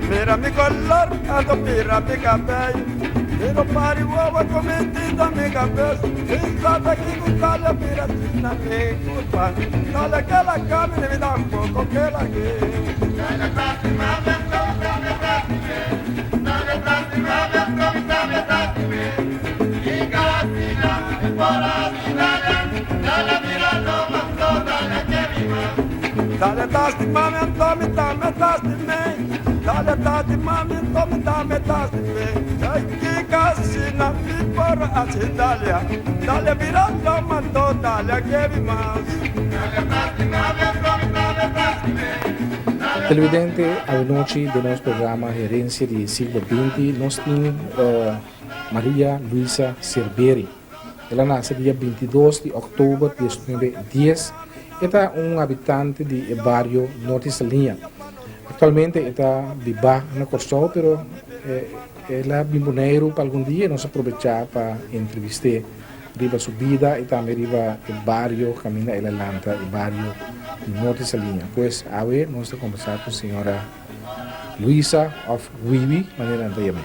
Mira mi color, ando mira mi cabello. Miro pari huevo con mi tinta mi cabeza. Pensate che con tale mira tina mi culpa. Dale che la camina mi da un poco che la che. Dale tasti mami antomi dame tasti me. Dale tasti mami antomi dame tasti me. Dai che casina mi porra a Italia. Dale mirando mando dale che vi mas. Televidente, anochi den nos programa Herencia di Siglo 20 nos tin Maria Luisa Cerberi. El a nace dia 22 di october 1910. E ta un habitante di e bario Norte Saliña. Actualmente e ta biba na Corsou, pero el a bin Boneiru pa algun dia y nos a probecha pa entrevist'é riba su bida y tambe riba e bario caminda el a lanta, e bario di Norte Saliña. Pues awe nos ta combersa cu señora Luisa of Wiwi, manera nan ta yam'é.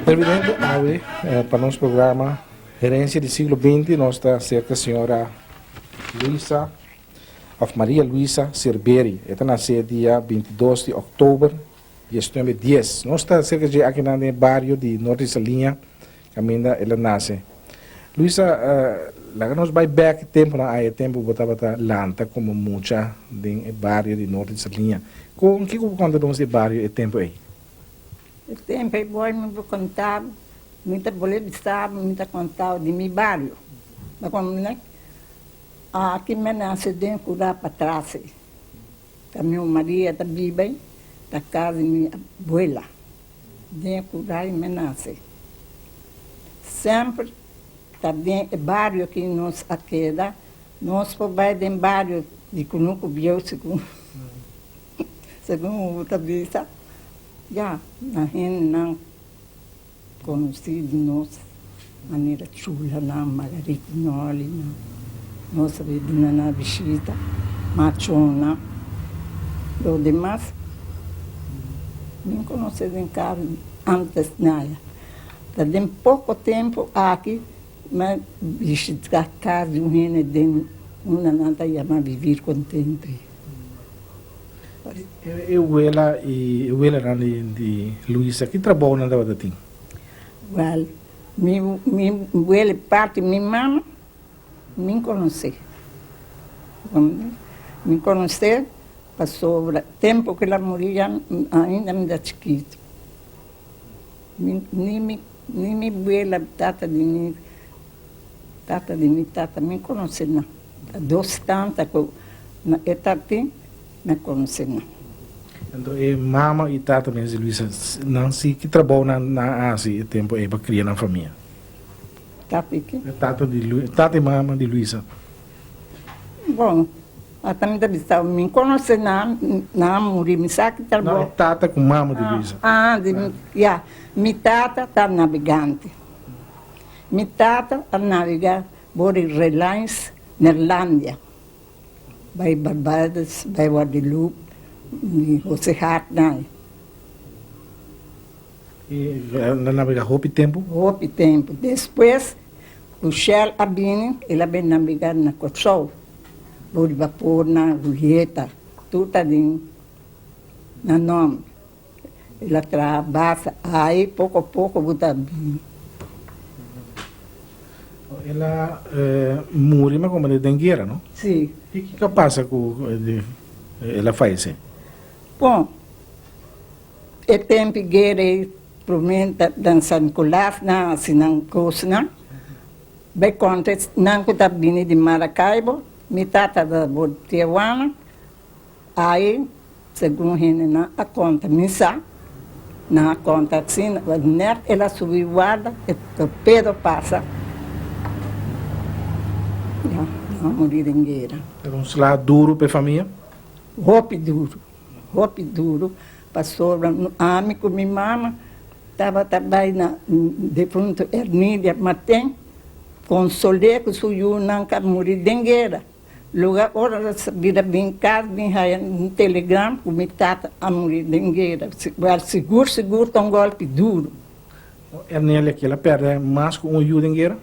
Televidente, awe pa nos programa Herencia di Siglo 20 nos ta cerca señora Luisa of Maria Luisa Cerberi. E ta nace dia 22 di october 1910. Nos ta cerca dje akinan den e bario di Norte Saliña caminda el a nace. Luisa, laga nos bay bek e temponan ay, e tempo bo tabata lanta como mucha den e bario di Norte Saliña. Con kico bo conta nos di e bario e tempo ey? E tempo ey boy mi bo conta, mi ta bole bisa bo, mi ta conta di mi bario. Pasobra aki mi a nace den cura patras ey. Ta mi Maria ta biba ei, ta casa di mi abuela. Den e kura ei mi nase. Semper ta den e bario ki nos a keda. Nos por bai den bario di Kunuku Bieu segun segun bo ta bisa. Ya, na hendenan konosí di nos manera Chulanan, Margarita Nolinan, nos a bai duna nan bishita, Machonnan, lo demas mi konosé den kasa antes nada. Ta den poko tempu aki mi a bishita kas di un hende den unda nan ta yama Vivir Contento. E wela y e welanan di Luisa, ki trabou nan tabata tin? Wel, mi mi wela parti mi mama, mi conoce. Mi conoce pasobra tempo cu el a muri ya ainda mi ta chikito. Mi ni mi ni mi wela tata di mi tata di mi tata mi conoce nan. Ta dos tanta cu na e tatin na conoce nan. Anto e mama y tata mes di Luisa, nan si ki trabou nan nan a haci e tempo ey pa cria nan famia? Tata y ki? Tata di Lu, tata y mama di Luisa. Bon, ata mi ta bisa mi conoce nan, nan a muri, mi sa ki trabou. No, e tata cu mama di Luisa. Ah, di mi, ya. Mi tata ta nabegante. Mi tata a nabega Bo di Reliance Neerlandia bai Barbados, bai Guadeloupe, mi Jose Hartnai. I el a nabega hopi tempu? Hopi tempu. Despues ku Shell a bini, el a bin nabega na Kòrsou. Bo di bapornan, Julieta, tur ta den na nòmber. El a traha basa ai poko poko bo ta bini. El a muri ma como den guera no? Si. Y kiko a pasa cu el a fayece? Bon, e tempo guera ei prome ta den San Nicolas nan a haci nan cosnan. Bay conta nan cu ta bini di Maracaibo, mi tata ta bo Tijuana. Ai, segun hendenan a konta mi sa, nan a konta asina, nèt el a subi warda, e torpedo pasa, ya, nan a muri den guera. Era un sla duru pa e famia? Hopi duru, hopi duru, pasobra ami ku mi mama tabata bai na defuntu Ernilia Martin, konsol'é ku su yunan ku a muri den guera. Luga ora nos a bira bin cas bin haya un telegram cu mi tata a muri den guera. Wel sigur sigur ta un golpi duro. Ernelia kila perde mas cu un yu den guera?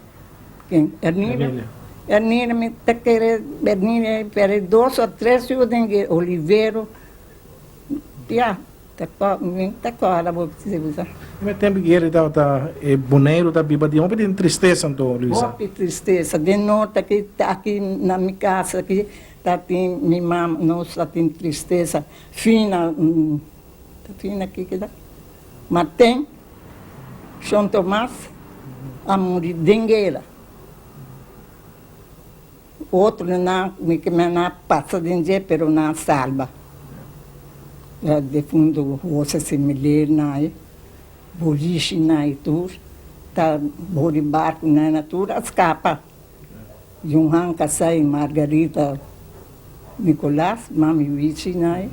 Ken? Ernelia? Ernelia mi ta kere Ernelia perde dos o tres yu den guera. Olivero ya. Ta mi ta kòrda bo si bo sa. E tempu ki heri tabata e Boneiru ta biba di hopi den tristesa anto, Luisa. Hopi tristesa. Den norte aki, aki na mi kas aki ta tin mi mama, nos ta tin tristesa. Fina, ta fina kiko ta? Martin, Shon Tomas a muri den guera. Otronan mi ke men a pasa den dje pero nan a salba. E defunto Jose Similer nan e, Bolishi nan e tur ta bor di barku nan a tur a skapa. Johan kasá i Margarita Nicolas, mami Wichi nan e,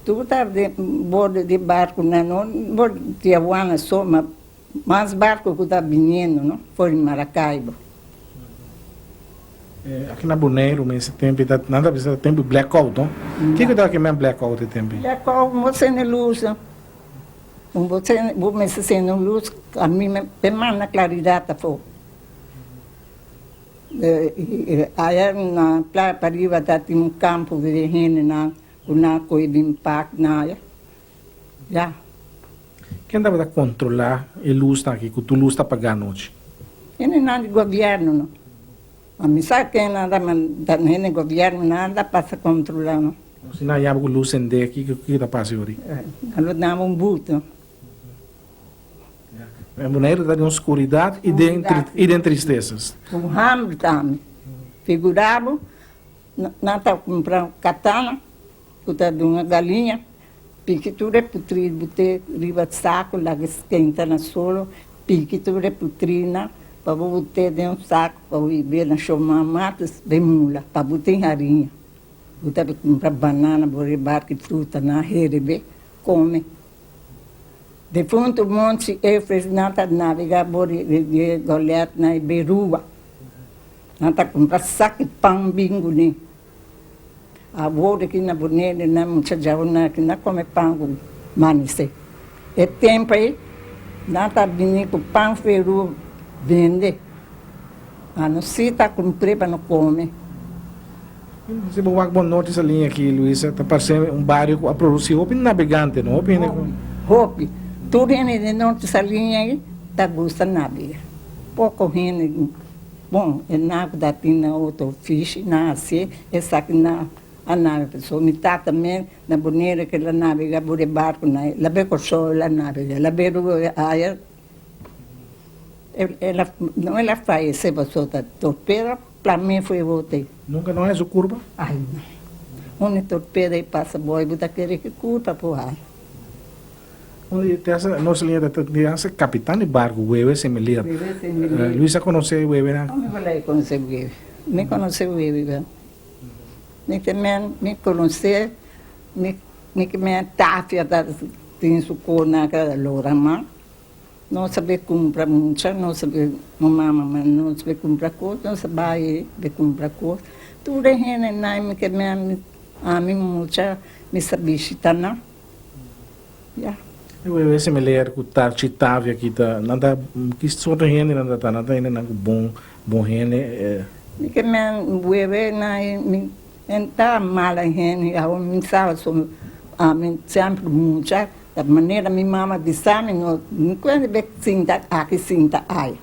tur ta den bordo di barku nan no bor di Tiahuana so ma Mas barco cu ta biniendo no for di Maracaibo. Aki na Boneiru mes e tempu ta nan ta bisa tempu blackout no. Kiko ta aki men blackout e tempu? Blackout bo sende luz no. Bo sende bo mester sende un luz a mi pe manda claridad afo. Aya na playa pariba ta tin un campo di hendenan cu nan a coge bin pak na aya. Ya. Ken tabata kontrolá e lusnan aki ku tur lus ta pagá anochi? Hendenan di gobièrnu no. Ma mi sa ken nan ta, ma ta hende gobièrnu nan ta pasa kontrolá no. Si nan yaba ku lus sendé, kiko kiko ta pasa yori? Nan lo daba un but no. En Boneiru ta den oskuridat i den i den tristesas. Ku hamber tambe. Figurá bo, nan ta kumpra katana ku ta duna galiña. Piki tur e putri bute riba saku laga skenta na solo, piki tur e putrina pa bo bute den un saku pa bo hibe na shoma mates den mula pa bo tin hariña. Bo ta kumpra banana bo ribarki fruta na herebe kome. Defuntu Monchi Efres nan ta nabega bo di Goliat na e Berua. Nan ta kumpra saki pan bin kuné. Awor aki na Boneiru nan mucha djauna aki na kome pan ku manisé. E tempu ei nan ta bini ku pan feru bende. Ma no si ta kumpr'é pa no kome. Si bo wak bo noti sa liña aki, Luisa, ta parse un bario ku a produsí hopi nabegante, no? Hopi hende ku. Hopi. Tur hende den norte sa liña ei ta gusta nabega. Poko hende. Bon, e naku ta tin na otro fishi, nan hasié esaki nan a nabega. Pasobra mi tata mes na Bonaire ke el a nabega bor e barku nan, el a bai Kòrsou el a nabega, el a bai Aruba aya el a no el a fayesé pasobra ta torpeda plam'é for e bote. Nunka no haya su kurpa? Ay no. Unda e torpeda ei pasa boi bo ta kere ki kurpa por haya. Unda te hace nos liña ta te hace capitan di barco Wewe Semeleer. Wewe Semeleer. Luisa conoce Wewe nan? No mi por conoce Wewe. Mi conoce Wewe ba. Mi te men mi conoce mi mi ke men tafia ta tin su cona ka lora ma no sabe cumpra mucha no sabe no mama ma no sabe cumpra cos no sa bay be cumpra cos tur e hende nan mi ke men ami mucha mi sa bishita nan. Ya. E webe similar ku Tarchi Tavia ki ta nan ta ki sorto hende nan ta ta nan ta hendenan ku bon bon hende. Mi ke men webe na mi en ta mala hende awor mi sa so ami semper mucha. Ta manera mi mama bisa mi no kuende bek sinta aki sinta ai.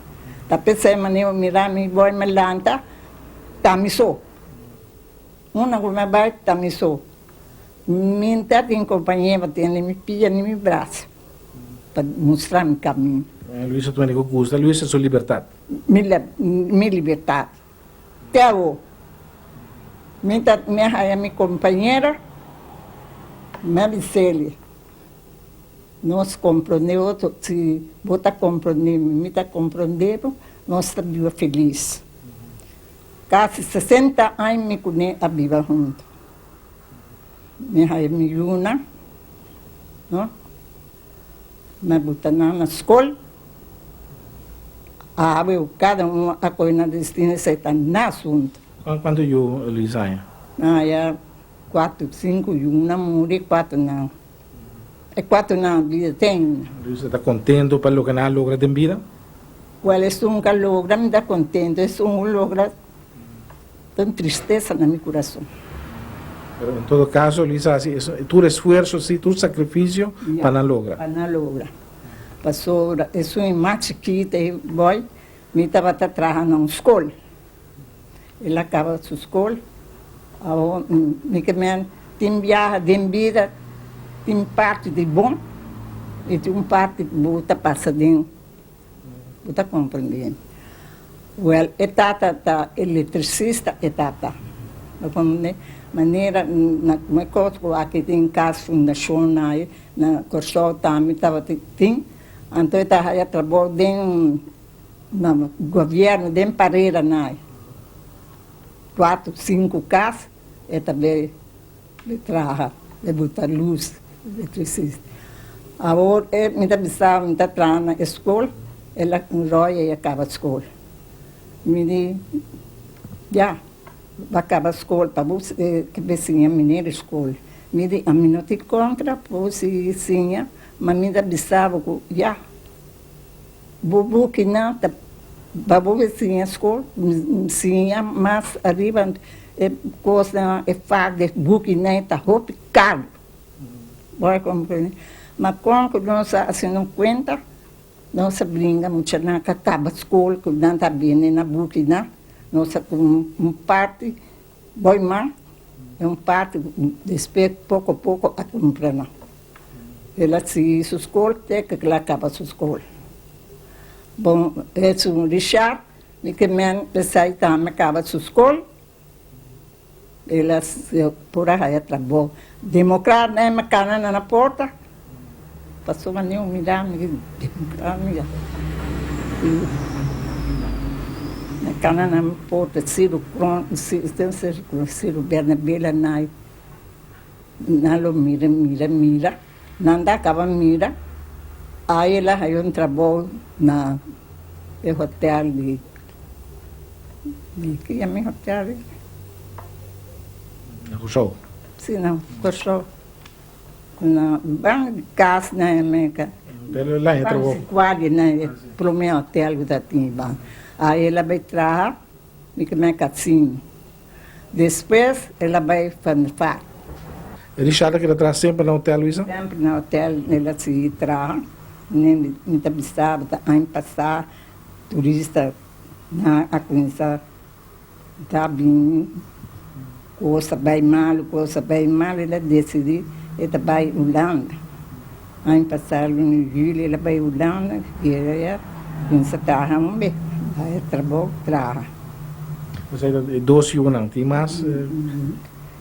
Ta pesei manera mira mi boy mi lanta ta mi so. Una ku mi bai ta mi so. Mi ta tin kompañero tene mi pia ni mi brasa pa mustra mi kaminda. Luisa ta manda ku gusta Luisa su libertat. Mi libertat. Te awo mi ta mi a haya mi kompañera Mariceli. Nos komprondé otro, si bo ta komprondé mi, mi ta komprondé bo, nos ta biba felis. Kasi sesenta aña mi kuné a biba huntu. Mi haya mi yunan, no? Mi a buta nan na skol. Awe kada un a kohe nan destino, esei ta nan asuntu. Kuantu yu Luis haya? Nan haya kuatu, sinku yu. Una muri, kuatu nan. E kuatu nan bida ten. Luis ta kontentu pa loke nan a logra den bida? Wèl, esun ku a logra mi ta kontentu, esun ku logra ta un tristesa na mi kurason. Pero en todo kaso Luis a hasi tur esfuerso si, tur sakrifisio pa nan logra. Pa nan logra. Pasobra esun e mas chikito e bòi mi tabata traha na un skol. El a kaba su skol, awor mi ke men tin biaha den bida tin parti di bon i tin un parti ku bo ta pasa den. Bo ta komprendé? Wèl, e tata ta elektrisista, e tata. Bo komprendé? Manera na e kos ku aki tin kas fundashon ai, na Kòrsou tambe tabata tin, anto e ta haya trabou den na gobièrnu, den parera nai. Kuatro, sinku kas e ta bai traha, e buta lus, elektrisista. Awor e mi ta bisa mi ta traha na e skol, el a roya i a kaba skol. Mi di, ya, bo a kaba skol pa bo ke be siña miner di skol. Mi di, ami no tin kontra pa bo sigui siña, ma mi ta bisa bo ku ya, bo bukinan ta pa bo be siña skol, siña mas ariba e kosnan, e vak di bukinan ta hopi karu. Bo a komprende? Ma kon ku nos a hasi nos kuenta, nos a bringa muchanan ku a kaba skol ku nan ta bini na bukinan, nos a kuma un parti boi mas i un parti despues poko poko a kumpra nan. El a sigui su skol te ku el a kaba su skol. Bon, esun Richard mi ke men esei tambe kaba su skol. El a por a haya trabou. Democraat nan e cana na nan porta. Pasobra ni un mira mi democraat mira. E cana na nan porta Ciro Cron, Ciro Bernabela nan nan lo mira mira mira. Nan ta caba mira. Ay el a haya un trabou na e hotel di. Ki yama e hotel? Na Kòrsou? Si, na Kòrsou. Na banda di kas na Amérika. Hotel la e trabou. Kuadri na e promé hotel ku ta tin banda. Ai el a bai traha mi ku mi kasino. Despues el a bai Van der Vaart. Richard a keda traha semper na hotel, Luisa? Semper na hotel el a sigui traha. Mi ta bisa bo ta aña pasá Turista nan a kuminsá ta bini, kos a bai malu, kos a bai malu, el a desidí e ta bai Hulanda. Aña pasá luna di julio el a bai Hulanda i el a kuminsá traha un bes, bai a trabou traha. Esei ta e dos yunan, tin mas?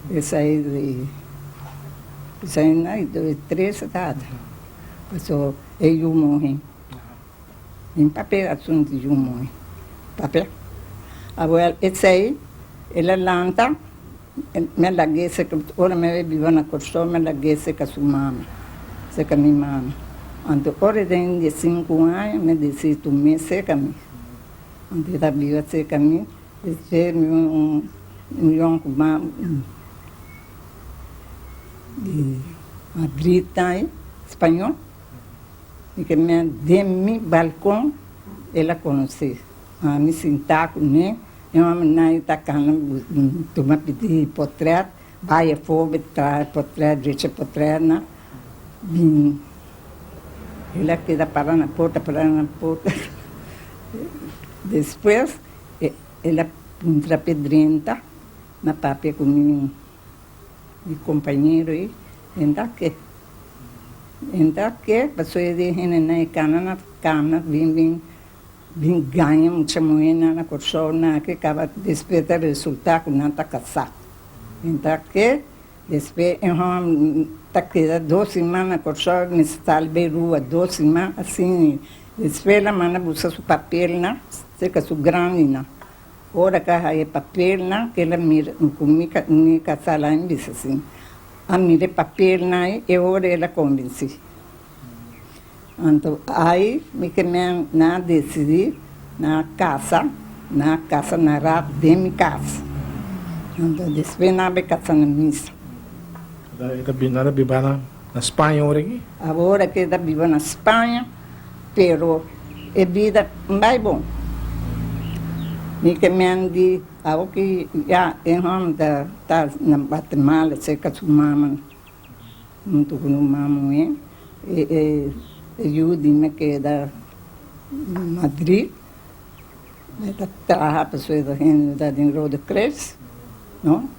Esei di, esei nan e tres tata, pasobra e yu muhé. Mi papia asuntu di un muhé. Papia. Awel, esei, el a lanta, mi a lag'é serka, ora mi a biba na Kòrsou, mi a lag'é serka su mama, serka mi mama. Anto ora e den diesinku aña, mi a desidi tum'é serka mi. Anto e ta biba serka mi, despues mi un yònkuman di Madrid ta spañó. Mi ke mira den mi balkon el a konosé. Ami sintá kuné, e hòmbernan ei ta kana tuma pidi potrèt, bai afó traha potrèt, drecha potrètnan, bini. El a keda para na porta, para na porta. Despues el a puntra p'e drenta, m'a papia ku mi mi kompañero ei, Enta ke? Enta ke? Pasobra e di hendenan e kana na kama bin bin bin gaña mucha muhénan na Kòrsou nan ke kaba despues ta resultá ku nan ta kasá. Enta ke? Despues e hòmber ta keda dos siman na Kòrsou, mester sali bai rua dos siman asina. Despues el a manda buska su papelnan serka su grandinan. Ora ku a haña e papelnan, el a mira ku mi mi kasá la mi bisa asin, a mira e papelnan ei, e ora el a konvensí. Anto ai mi ke men nan a desidí nan a kasa, nan a kasa na rat den mi kas. Anto despues nan a bai kasa na misa. E ta nan ta biba na na Spaña ora aki? Awor aki e ta biba na Spaña, pero e bida n bai bon. Mi ke men di awor ki ya e hòmber ta ta na Guatemala serka su mama. Huntu ku un mama muhé, e e yu di mi keda Madrid, e ta traha pasobra e ta hende ta den Rode Kruis, no,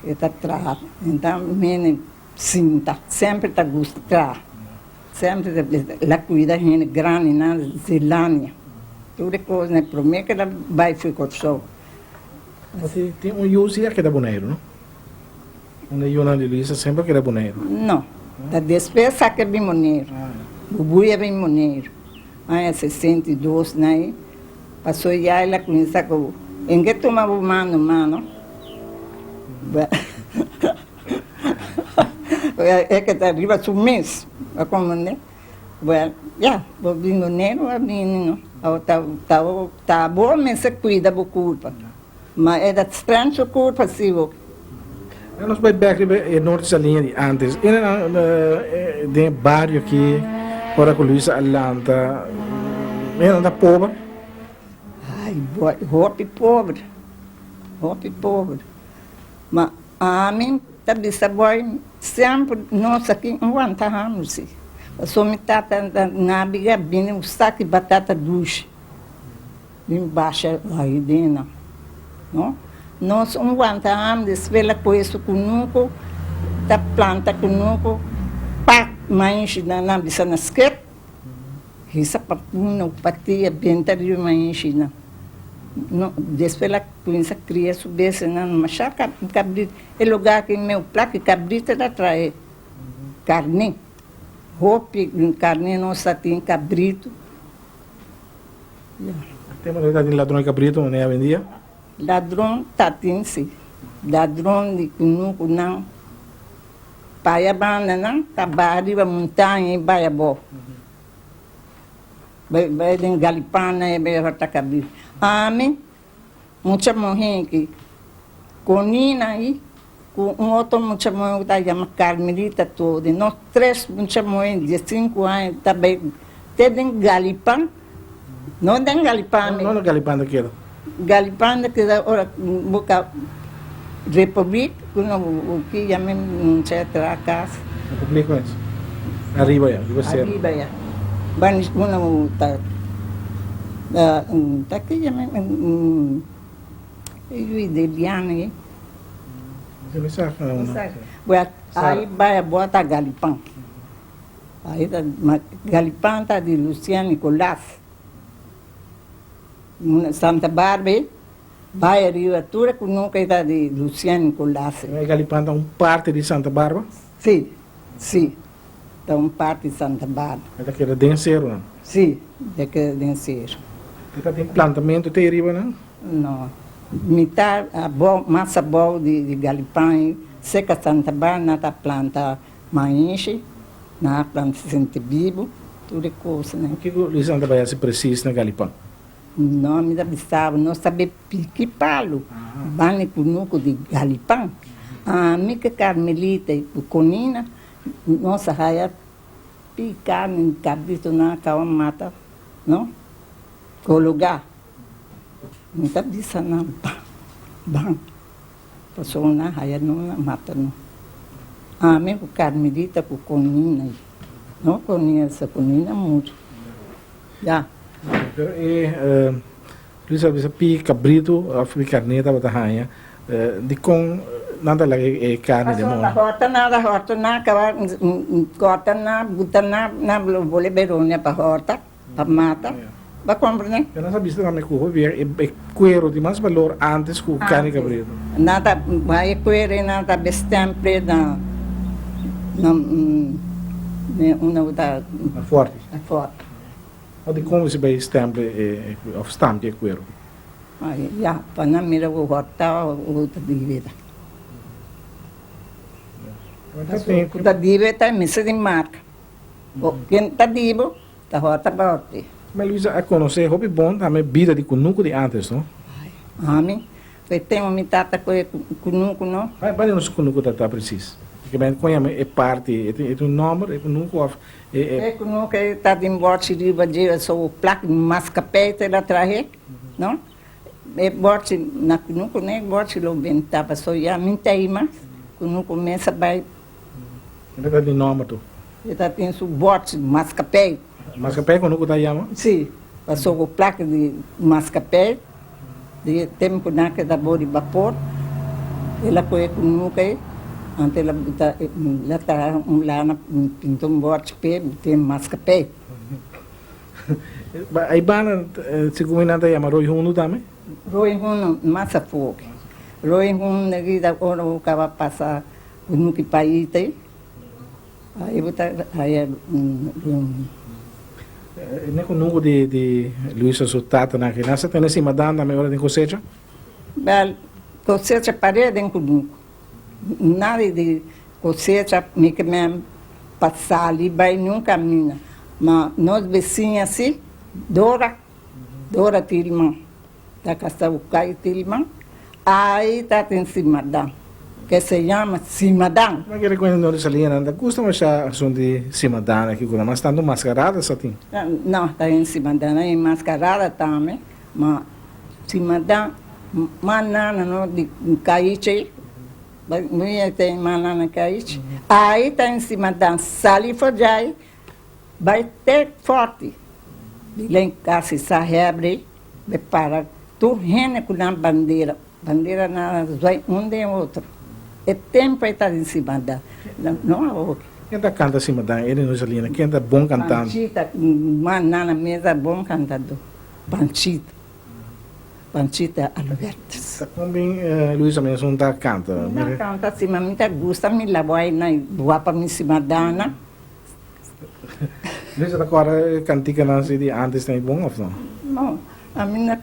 e ta traha. Enton mene sinta, semper ta gusta traha, semper ta el a kuida hende grandi na Zelandia, tur e kos, na e promé ku el a bai for Kòrsou. Tin un yu si a keda Boneiru, no? Unda yunan di Luisa semper keda Boneiru? No, ta despues sa ke bin Boneiru. Bubuy a bin Boneiru aña 62 na ei, paso ya el a kuminsá ku en ke tuma bo mano mano, e ke ta riba su mes, bo komprende? Bueno, ya, bo bin Boneiru a bini no, awor ta ta ta bo mester kuida bo kurpa. Ma e ta streng su kurpa si bo. Nan nos bai bek riba e norte saliña di antes. E nan den e bario aki ora ku Luisa a lanta e nan ta pober? Ai boy, hopi pober, hopi pober. Ma ami ta bisa boy semper nos aki no wanta hamber si. Pasobra mi tata ta nabiga bini un saki batata dushi. Bin basha ai den nan, no? Nos un wanta hamber despues la kohe su kunuku, ta planta kunuku, pak mainshi nan nan bisa na skep, hisa pa puna ku patia benta riba mainshi nan. No, despues la kuminsa kria su bestianan masha kabrita, e lugar ki meu plak e kabrita ta trae karne, hopi karne nos ta tin kabritu. Tema ta tin ladron di cabrito manera awendia? Ladron ta tin si. Ladron di cunucu nan paya banda nan ta baha riba montaña y bay abou. Bay bay den Galipana y bay horta cabrito. Ami mucha muhe ki Conina y cu un otro mucha muhe cu ta yama Carmelita todo. Nos tres mucha muhe di diescinco aña ta bay te den Galipan. No den Galipan. No, no Galipan ta keda? Galipan ta keda ora bo ka Republiek cu no ki yama mucha tra cas. Republiek mes? Ariba ya, riba sero. Ariba ya. Ban uno ta ta ki yama e yu di Eliana ei. Mi sa una. Bueno, ahí bai bota Galipan. Ahí ta Galipan ta di Lucien Nicolas. Santa Barbara bai ariba tur e kunuka ta di Lucien Nicolas. E Galipan ta un parti di Santa Barbara? Si, si, ta un parti di Santa Barbara. E ta keda den seru nan? Si, e ta keda den seru. E ta tin plantamentu te ariba nan? No, mitad abou, mas abou di Galipan, serka Santa Barbara nan ta planta Maishi, na planta sinti bibu, tur e kosnan. Kiko Luis ta bai hasi presis na Galipan? No, mi ta bisa bo, nos ta bai piki palu, bani kunuku di Galipan. Ami ku Carmelita i ku Conina, nos a haya pika ni kabritu nan a kaba mata, no, kologá. Mi ta bisa nan, ban, ban. Pasobra nan haya no nan mata no. Ami ku Carmelita ku Conina. No comienza cu ni na mucho. Ya. Pero e Luis a bisa pi cabrito of pi carne tabata haña, dicon nan ta laga e carne den moho? Pasobra ta horta nan, ta horta nan, caba corta nan, buta nan, nan lo bole beronia pa horta, pa mata. Bo comprende? Pero nan sa bisa tambe cu hopi bia e cuero tin mas balor antes cu carne cabrito. Nan ta bay e cuero y nan ta bestemple na na unda cu ta. Na forti. Na forti. O dicon si bay stemple e of stampia e cuero? Ay ya, pa nan mira cu horta o cu ta dibe ta. Cu ta dibe ta mester di marca. O ken ta dibo Ta hòrta bòrti. Ma Luisa a konosé hopi bon tambe bida di kunuku di ántes, no? Ai, ami, ku e tempu mi tata ku e kunuku, no? Bai, bai nos kunuku ta ta presis? Ke men kon yama e parti, e tin e tin un nòmber e kunuku òf e e. E kunuku e ta tin bòrchi riba dje, so plak maskapei ta trahe, no? E bòrchi na kunuku, ne bòrchi lo benta pasobra ya mi ta ei mas, kunuku mes a bai. E ta tin nòmber tur. E ta tin su bòrchi maskapei. Maskapei kono ku ta yama? Si, pasobra ku plaka di maskapei di e tempu ku nan keda bou di bapor, el a kohe kunuka ei, anto el a buta, el a traha un lana pinta un bòrchi p'e tin maskapei. Ei banda segun nan ta yama roi hundu tambe? Roi hundu mas afó. Roi hundu ta ora ku kaba pasa Kunuki pais ta ei, ai bo ta haya un. Ne kunuku di di Luisa su tatanan aki, nan sa tene simadan tambe ora den kosecha? Bel, kosecha pare den kunuku. Nada di kosecha mi ke men pa sali bai niun kaminda. Ma nos besiña si, Dora, Dora Tilman. Ta kasa ku kai Tilman, ai ta tin simadan, ke se yama simadan. Ma kere kuenta no Rosalía nan ta gusta masha asuntu di simadan aki ku nan mas tantu maskarada sa tin. No, ta den simadan nan e maskarada tambe, ma simadan ma nana no di kaichi, mi ta ma nana kaichi, ai ta den simadan sali for djai Bai te forti di len kasi sa hebri be para tur hende ku nan bandera, bandera nan a zwai un den otro. E tempu ei ta den Simadá, no awoki. Ken ta kanta Simadá? E di Rosalina, ken ta bon kantando? Panchita, man nana mes a bon kantadó, Panchita, Panchita Albertus. Ta kon bin Luisa mes un ta kanta? Mi ta kanta si, ma mi ta gusta mi lawai na guapa mi Simadana. Luisa ta kòrda e kantikanan si di ántes ta bon òf no? No, ami no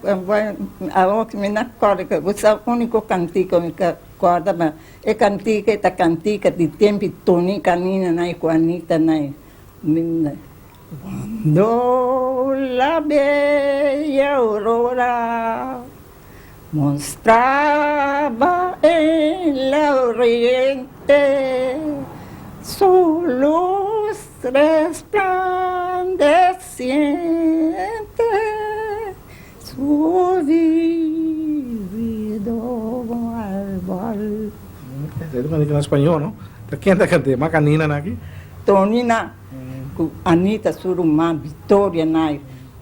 awor mi no kòrda ku sa úniko kantika mi ta kòrda ma e kantika ta kantika di tempu Tony Kanina nan i Juanita nan Cuando la bella aurora Mostraba en la oriente su luz resplandeciente, su vívido albor. Esei ta cantica na spañol, no? Ta ken ta cant'e? Macanina na aki? Tonina cu Anita su ruman Victoria na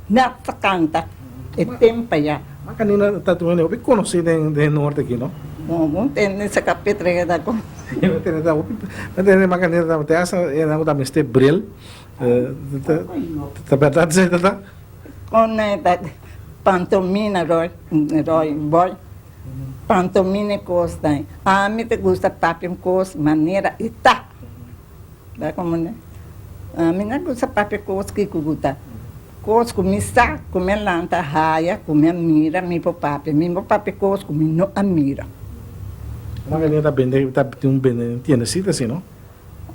Na ta canta e tempo ya. Ma Canina ta un hende hopi conoci den den norte aki no? No, bo tende sa ka petre ta conoci. Bo tende ta hopi, bo tende ma Canina ta te hasta e nan ku ta mester bril. Ta berdad esei ta ta? Con ta pantomina roy roy boy pantomina e cosnan. Ami ta gusta papia un cos manera e ta. Ba como ne? Ami no gusta papia cos kico cu ta cos cu mi sa cu mi a lanta haya cu mi a mira mi por papia mi por papia cos cu mi no a mira. Magalina ta bende ta tin un bende tiendecita asi no?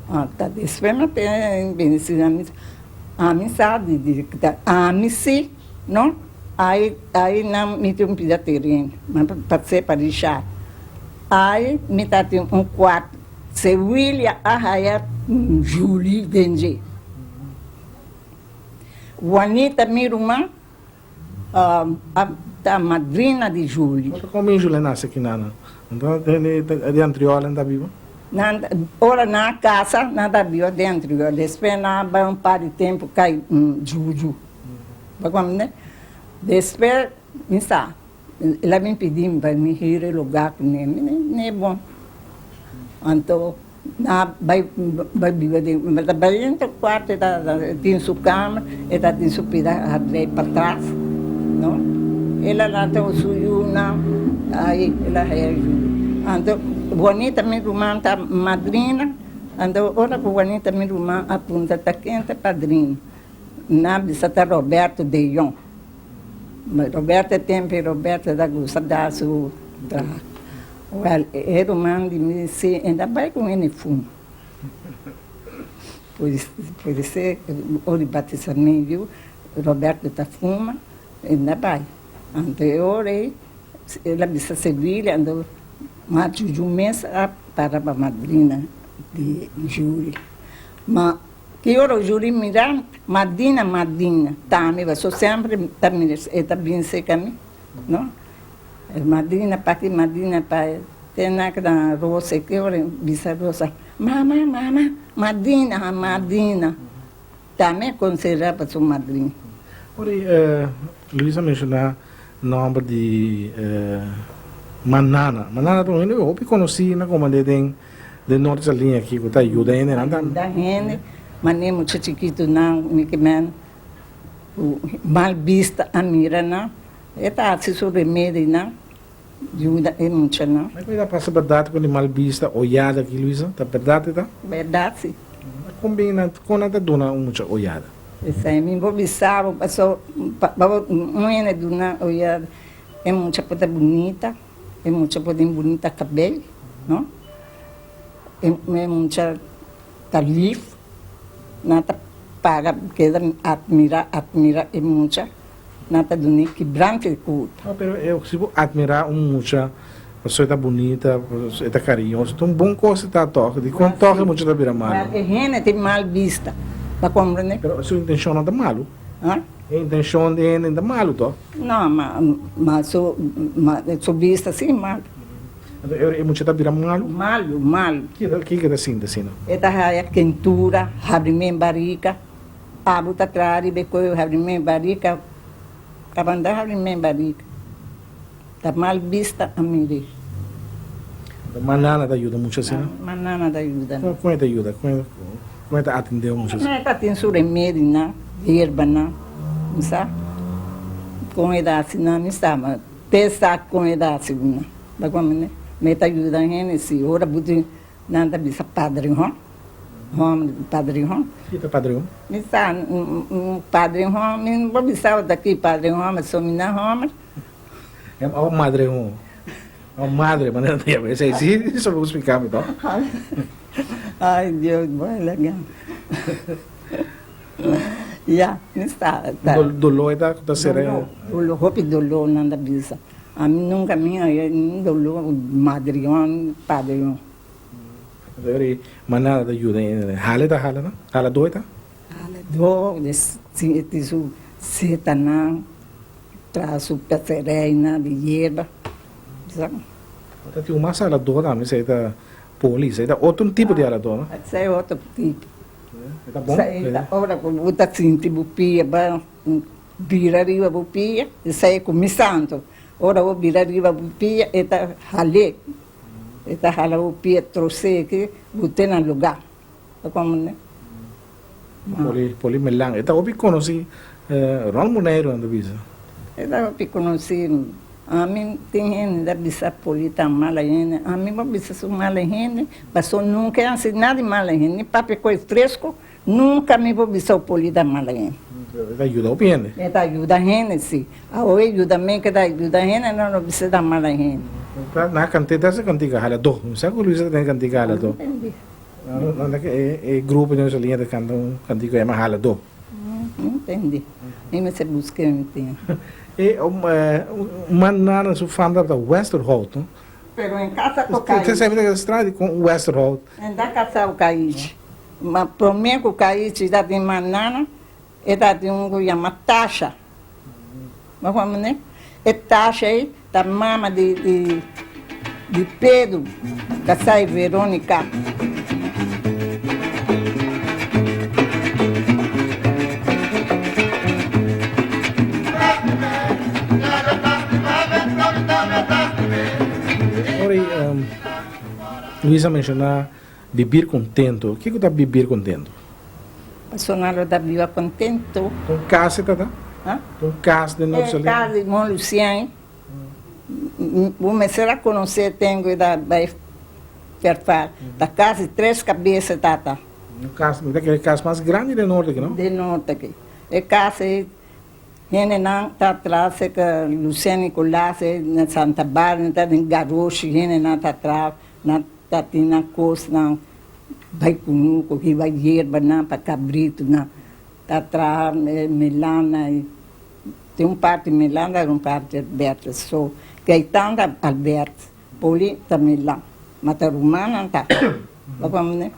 Ah ta despues mi a tene bendecita ami ami sa di di ta ami si no ai ai nan mi tin un pida tereno mi a pas'e pa Richard ai mi ta tin un cuarto. Se Willia a haya Julie den dje. Juanita mi ruman a ta madrina di Julie. Ota kon bin Julie nase ki nana? Nta di antriola nta biba? Nan ora nan a casa nan ta biba dentro yo despues nan a bai un par di tempo cay juju bo comprende despues mi sa el a bin pidi mi pa mi hira e lugar cu ne mi ne bon anto nan a bai bai biba den mi ta bai dentro cuarto e ta tin su cama e ta tin su pida hadrey patras no el a lanta su yunan ay el a haya yu anto Juanita mi ruman ta madrina anto ora ku Juanita mi ruman a puntra ta ken ta padrino nan a bisa ta Roberto de Jong Roberto e tempo Roberto ta gusta da su traha wèl e ruman di mi si e ta bai ku hende fuma. Pode ser ora di batisamentu Roberto ta fuma e na bai. Anto e ora ei el a bisa Sevilha anto ma Juju mes a para pa madrina di Juri. Ma ki ora Juri mira madrina madrina tambe pasobra semper ta mira e ta bin serka mi no. Madrina pa ki madrina pa te na keda Rosa ki ora bisa Rosa mama mama madrina madrina tambe considera pa su madrina. Ora Luis a menciona nomber di Manana, Manana ta un hende hopi conoci na comand'e den den norte Saliña aki cu ta yuda hendenan tambe. Yuda hende, manera mucha chikitonan mi ke men cu mal bista a mira nan. E ta hasi su remedinan yuda e muchanan. Ma ku ta pasa bèrdat ku di mal bista oyada aki Luisa? Ta bèrdat e ta? Bèrdat si. Ma kon bin nan kon nan ta duna un mucha oyada? Esei mi por bisa bo paso pa bo un hende duna oyada e mucha por ta bunita, e mucha por tin bunita kabei no, e mucha ta lif, nan ta paga keda atmira atmira e mucha. Nan ta dun'é kibrante di kurpa. No, pero e si bo atmirá un mucha pasobra e ta bunita, pasobra e ta kariñoso, ta un bon kos e ta tòg. Dikon tòg e mucha ta bira malu? E hende tin mal bista, bo komprendé? Pero su intenshon no ta malu. E intenshon di e hende no ta malu tòg? No, ma ma su ma su bista si malu. Anto e ora e mucha ta bira malu? Malu, malu. Kiko kiko e ta sinti asina? E ta haya kentura, habri men barika. Abo ta traha riba e koyo habri men barika Kabanda habri men barika Ta mal bista a mire. Ta manana ta yuda mucho asina? Manana ta yuda. Kon e ta yuda? Kon e ta atende mucho asina? E ta tin su remedinan, yerbanan, mi sa kon e ta hasi nan mi sa ma te sa kon e ta hasi ku nan. Ma e ta yuda hende si ora bo tin Nan ta bisa padrihon, hòmber di padrihon. Ki ta padrihon? Mi sa un padrihon, mi no por bisa ota ki padrihon, ma so mi na hòmber. Òf madrehon, òf madre, manera nan ta yama esei. Si, esei bo splika mi tòg. Ai Dios, bo a laga. Ya, mi sa. Doló e ta sera? Doló, doló, hopi doló nan ta bisa. Ami nunca mi a un dolor madrion padrion. Eri manada ta yuda e hala ta hala no? Hala doi ta? Hala do ti su setanan traha su pesereina di yerba sa. Ta tin un mas hala do tambe esei ta poli esei ta otro tipo di hala do no? Esei otro tipo. E ta bon? Esei ta ora ku bo ta sinti bo pia ba. Bira riba bo pia, esei ku mi santo. Ora bo bira riba bo pia, e ta hal'é. E ta hala bo pia tros'é ki bo te na lugá. Ta komprendé? Poli, Poli Melan. E ta hopi konosí rònt Boneiru nan ta bisa. E ta hopi konosí. Ami tin hende ta bisa Poli ta mala hende. Ami bo bisa su mala hende, pasobra nunka e hasi nada di mala hende. Ni papia ku e fresku. Nunka mi por bisa ku poli ta mala hende. E ta yuda hopi hende. E ta yuda hende, si. Awe e yuda mi ke ta yuda hende, no no bisa ta mala hende. Na kante ta hasi kantika haladó. Mi sa ku Luisa ta tene kantika haladó. No ta ke e grupo di nos liña ta kanta un kantika ku yama haladó. No entendí. Mi mester buska mi tin. E manana su fam tabata Westerhout, no? Pero en kasa ku Kaichi. Te sa mi ta straña dikon Westerhout. En ta kasa ku Kaichi. Ma promé ku Kaichi ta tin manana, e ta tin un ku yama Tasha. Bo kononé? E Tasha ei ta mama di di. Di Pedro, kasá i Verónica. Ora Luis a menshoná bibir kontento. Kiko ta bibir kontento? Persona lo ta biba kontento. Un kas e ta ta? Un kas den Norte Saliña? E kas di Mon Lucien. Bo mester a conoce tengo e ta bay verfar. Ta casi tres cabeza tata. Un cas, mi ta kere cas mas grandi den norte aki, no? Den norte aki. E cas ey, hendenan ta atras cerca Lucien Nicolas ey na Santa Barbara, ta den Garoshi, hendenan ta atras, nan ta tin nan cosnan bay cunuco, hiba yerbanan pa cabritonan, ta traha melana y. Tin un parti Milan i un parti Alberto. So, Gaetan ta Albert, Poli ta Milan. Ma ta rumannan ta. Bo comprende?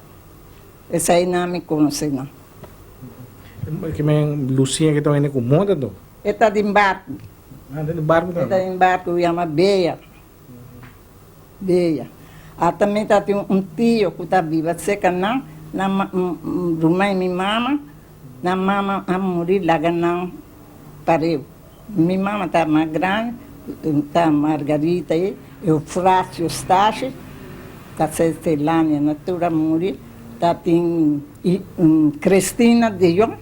Esei nan mi conoce nan. Ke men Lucía ke ta wende ku moda anto? E ta den barku. Ah, ta den barku tambe. E ta den barku, yama Bea. Bea. Ata mi ta tin un tio ku ta biba serka nan, nan ruman i mi mama. Nan mama a muri laga nan pareu. Mi mama ta mas grandi, ta Margarita ei, Eufracio Stashi, ta Celania na tur a muri, ta tin Cristina de Jong,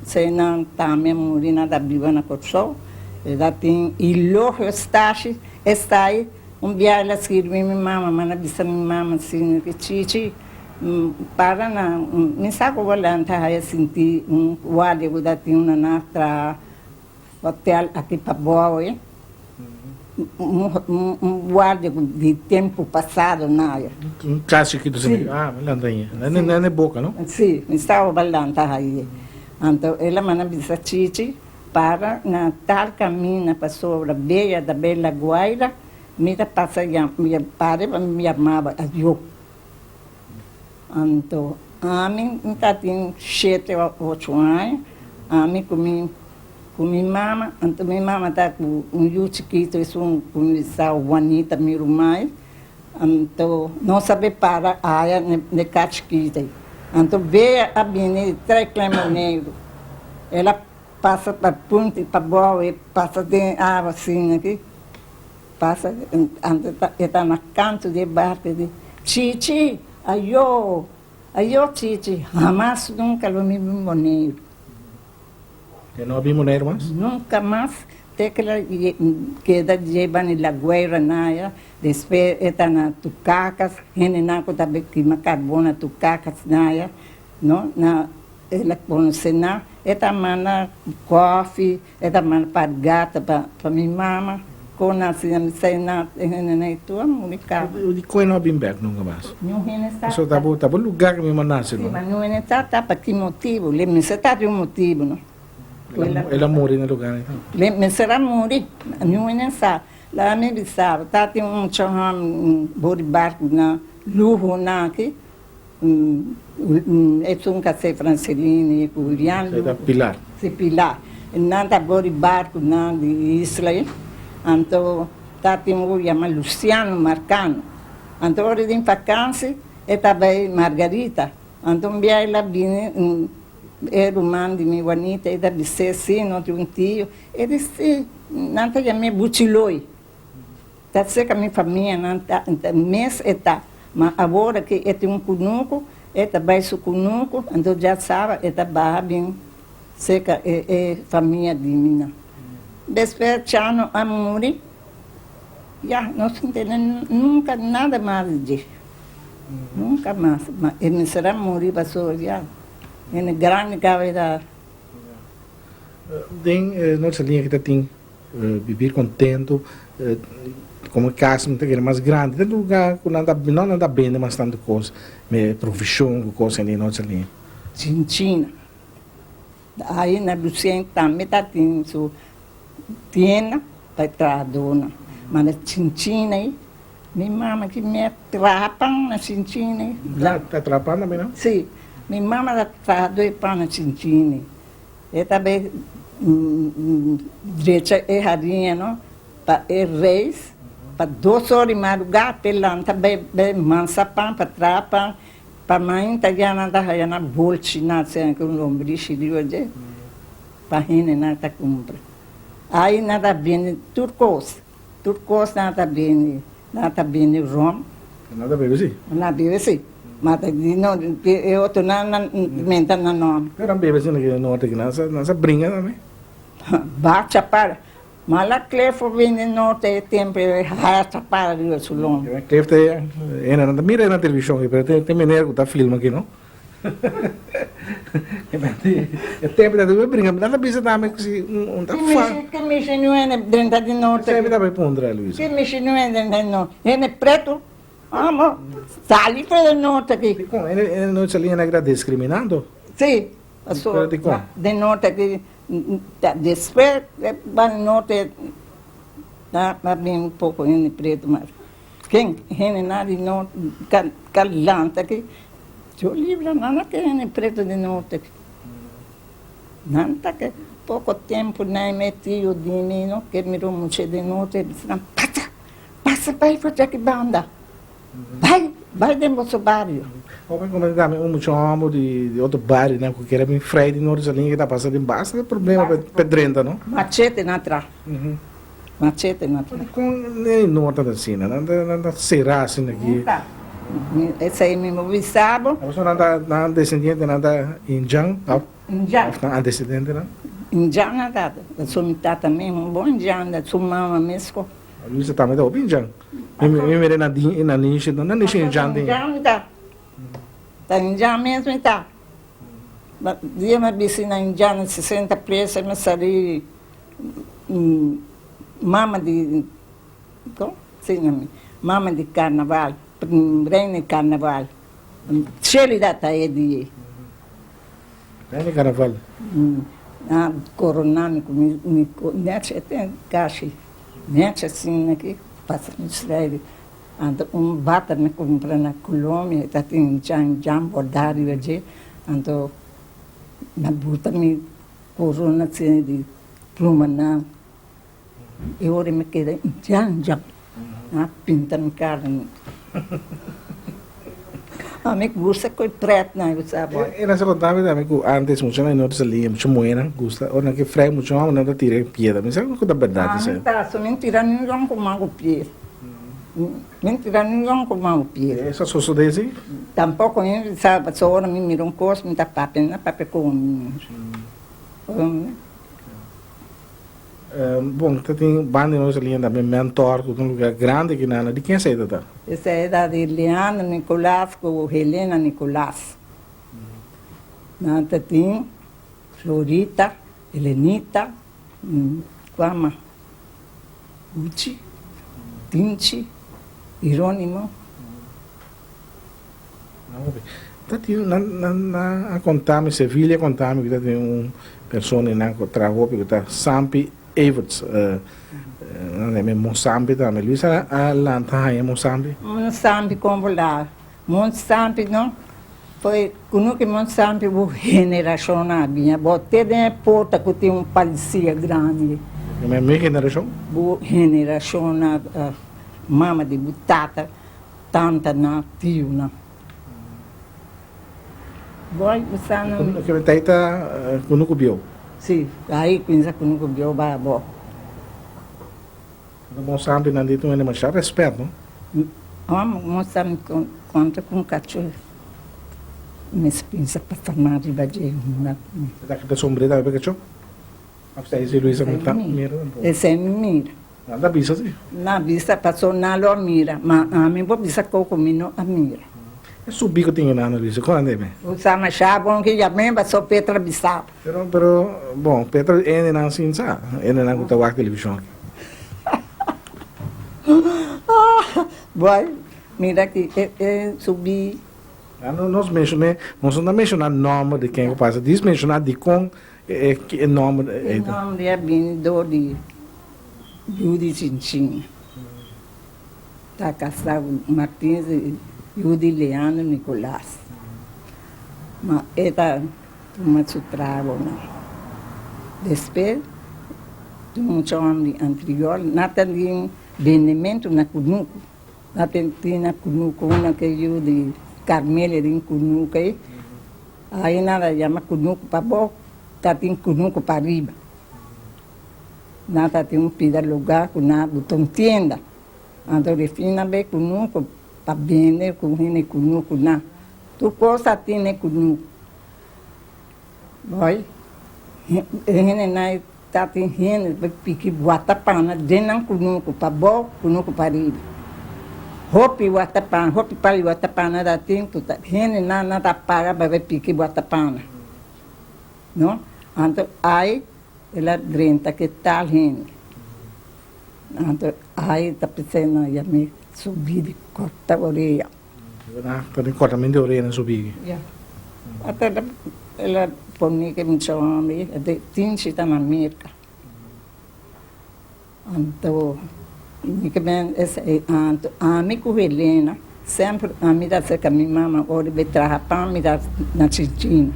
esei nan tambe a muri, nan ta biba na Kòrsou, e ta tin Elogio Stashi, esta ei un biaha el a skirbi mi mama, manda bisa mi mama asina ki Chichi. Para na mi sa ku bo lanta haya sinti un guardia ku ta tin una na traha hotel aki pa bou e un guardia ku di tempu pasado na haya. Un kas chikitu si. Ah mi lanta ahi. Na e boka no? Si, mi sa ku bo lanta haya. Anto el a manda bisa Chichi para na tal kaminda pasobra Bella ta bay La Guaira mi ta pasa pare pa mi yamaba ayo. Anto ami mi ta tin shete o ocho aña, ami ku mi ku mi mama, anto mi mama ta ku un yu chikitu esun ku mi sa Juanita mi ruman, anto nos a be para aya n'e kas chikito ei. Anto Bea a bini di trae Klein Boneiru, el a pasa pa punta i pa bou e pasa den awa asina aki. Pasa anto e ta na kantu di e barku e di, Chichi, ayó, ayó Chichi, hamas nunka lo mi bin Boneiru. E no a bin Boneiru mas? Nunka mas, te ke la keda djeba ni La Guaira naya, despues e ta na Tucacas, hendenan ku ta kima karbon na Tucacas naya, no, na el a konosé nan, e ta manda kòfi, E ta manda pa gata pa mi mama kon nan si mi sai na hende na e tur a muri kaba. Di kon e no a bin bek nunka mas? Niun hende sa. Pasobra ta bo ta bo lugar ku mi manda nase no. Si, ma niun hende sa ta pa ki motibu. Le mester ta di un motibu no. El a muri na lugar ei tambe. Le mester a muri, niun hende sa. La mi bisa bo ta tin un mucha hòmber bo di barku na luho nan aki. Esun ka se Francelini ku Julian. Esei ta Pilar. Si Pilar. Nan ta bor di barku nan di isla ei. Anto ta tin un ku yama Luciano Marcano. Anto ora di fakansi e ta bai Margarita. Anto un bia el a bini e ruman di mi Juanita e ta bis'é si no tin un tio. E di si nan ta yam'é Buchiloi. Ta cerca mi famianan ta mes e ta, ma awor aki e tin un cunucu, e ta bay su cunucu, anto dja saba e ta baha bin cerca e e famia di mi nan. Despues Chano a muri, ya nos no tene nunca nada mas di dje, nunca mas, ma e mester a muri pasobra ya hende grandi caba e ta. Den nos liña ki ta tin. Bibir contento, como cas mi ta kere mas grandi, den lugar cu nan ta, no nan ta bende mas tanto cos, me provision cu cos asina no esaki. Chinchina, ahi na Lucien tambe ta tin su tienda pa e trahadornan, ma na Chinchina ei, mi mama ki mi a traha pan na Chinchina ei. Ta traha pan tambe no? Si, mi mama ta traha doi pan na Chinchina ei. E ta bay drecha e hariña no pa e reis. Pa dos ora di madrugá p'e lanta bai bai mansa pan pa traha pan pa mainta ya nan ta haya nan bolchi nan asina ku un lombrishi riba dje pa hendenan ta kumpra. Ai nan ta bende tur kos, tur kos nan ta bende, nan ta bende rom. Nan ta bebe si? Nan bebe si, ma ta di no e otronan nan menta nan nòmber. Pero nan bebe asina ke norte nan sa bringa tambe. Bacha para. Mala Cliff a bini norte e tempo e haya ta para riba su lomba. Cliff ta e nan ta mira na television aki pero tin meneer cu ta filma aki no. E tempo ta bringa nan ta bisa tambe cu si un ta fa. Ki mishi nu hende drenta di norte. Esey mi ta bay puntra Luisa. Ki mishi nu hende drenta di norte. Hende preto amo sali for di norte aki. Dicon hende no sali hende aki ta discriminando. Si pasobra den norte aki. Despues ban norte ta bin poko hende pretu mas ken hende nan di norte ka lanta aki yo libra nan a ke hende pretu di norte aki nan ta ke poko tempu nan e tio di mi no ke mira un mucha di norte bisa nan pasa pasa bai for di aki banda. Bai, bai den boso bario. Hopi como ta dame un mucho homber di di otro bario nan cu kier a bin frei di Noord Salinga ta pasa den basta problema pe drenta no. Machete na tra. Machete na tra. Con e Noord ta asina? Nan ta nan ta cera asina aki. Nunca. Esey mi bo bisa bo. Pasobra nan ta nan descendiente nan ta Indian of Indian. Of nan antecedente nan? Indian nan ta. Su mi tata mes un bon Indian, su mama mes ko. Luisa tambe ta hopi Indian. Mi mira na di na nishi no na nishi Indian tin. Indian mi ta. Ta Indian mes mi ta. Dia mi a bisti na Indian na sesenta presa mi sali mama di kon si na mi mama di carnaval reina di carnaval Shelida ta e di. Reina di carnaval. A corona mi ku mi nechi kashi nechi asina ki. Pasa mi srèbi anto un bata mi kumpra na Colombia e ta tin jan jan bordá riba dje anto mi a buta mi korona asina di plumanan e ora mi keda jan jan a pinta mi kara. A mi gusta cu e pret nan cu sa boy. E nan sa conta mi tambe cu antes mucha nan no ta salia mucha muhe nan gusta ora nan ke frei mucha homber nan ta tira e piedra mi sa cu ta berdad esey. Ami ta so mentira ningun cu man cu piedra mentira ningun cu man cu piedra. Eso a sosode si? Tampoco mi sa pasobra ora mi mira un cos mi ta papia mi ta papia cu mi. Bon, ta tin banda di nos liña tambe Mentor, ku ta un lugar grandi aki nan. Di ken esei ta ta? Esei ta di Leandro Nicolas ku Helena Nicolas. Nan ta tin Florita, Helenita, kua mas? Uchi, Tinchi, Ironimo. Ta tin nan nan a konta mi Sevilla a konta mi ku ta tin un persona einan ku traha hopi ku ta Sampi Everts nan ta yama e Mosampi tambe Luis a lanta haña Mosampi. Mosampi kon bo la Mosampi no foi kuno ki Mosampi bo generashon a biña bo te den e porta ku tin un palisia grandi. Mi generashon? Bo generashon a mama di bo tata. Tanta na tiu na. Boy usa na. Ke taita kunuku bieu. Si, ai kuinsa kunuku bieu ba bo. Ando bon sampi nan di tun hende masha respet no. Amo mo sa mi kontra ku un kacho mes pinsa pasa mas riba dje hunga ku mi. Ta kita sombré tambe pa kacho? Of sa ese Luisa mi ta mira tampoco. Ese mi mira. Nan ta bisa si. Nan bisa paso nan lo a mira, ma ami bo bisa koko mi no a mira. E subi ku tin e nan Luisa, kon nan debe? Bo sa masha bon ki yam'é paso Petra bisa. Pero, pero, bon, Petra ende nan sin sa, ende nan ku ta wak televishon aki. Boy, mira ki e e subi. Nan no nos menshoné, nos no ta menshoná nòmber di ken ku pasa, dis menshoná dikon E ki e nomber E ei ta? nomber a bini dor di yu di Chinchin. Ta kasá ku Martins i yu di Leandro Nicolas. Ma e ta tuma su tragonan. Despues tin mucha hòmber di anterior, nan ta bin. Bendementu na kunuku. Na tin na kunuku una ke yu di Carmelia den kunuku ei. Ai nan ta yama kunuku pa abou, ta tin kunuku pa riba. Nan ta tin un pida lugar ku nan a buta un tienda. Anto refin nan bay kunuku pa bende ku hende kunuku nan. Tur kos ta tin den kunuku. Boy, e hendenan ta tin hende pa piki watapana den nan kunuku pa abou, kunuku pa riba. Hopi watapana, hopi pali watapana ta tin ku ta hendenan nan ta paga pa bai piki watapana. No? Anto ai el a drenta ke tal hende. Anto ai ta pensá nan yam'é subi di korta orea. Ta den kortament di orea nan subi. Ya. Ata el a pone ke mucha homber e tinchi ta na Merka. Anto mi ke ben esei anto ami ku Helena semper ami ta aserka mi mama ora e traha pan mi ta na chinchina.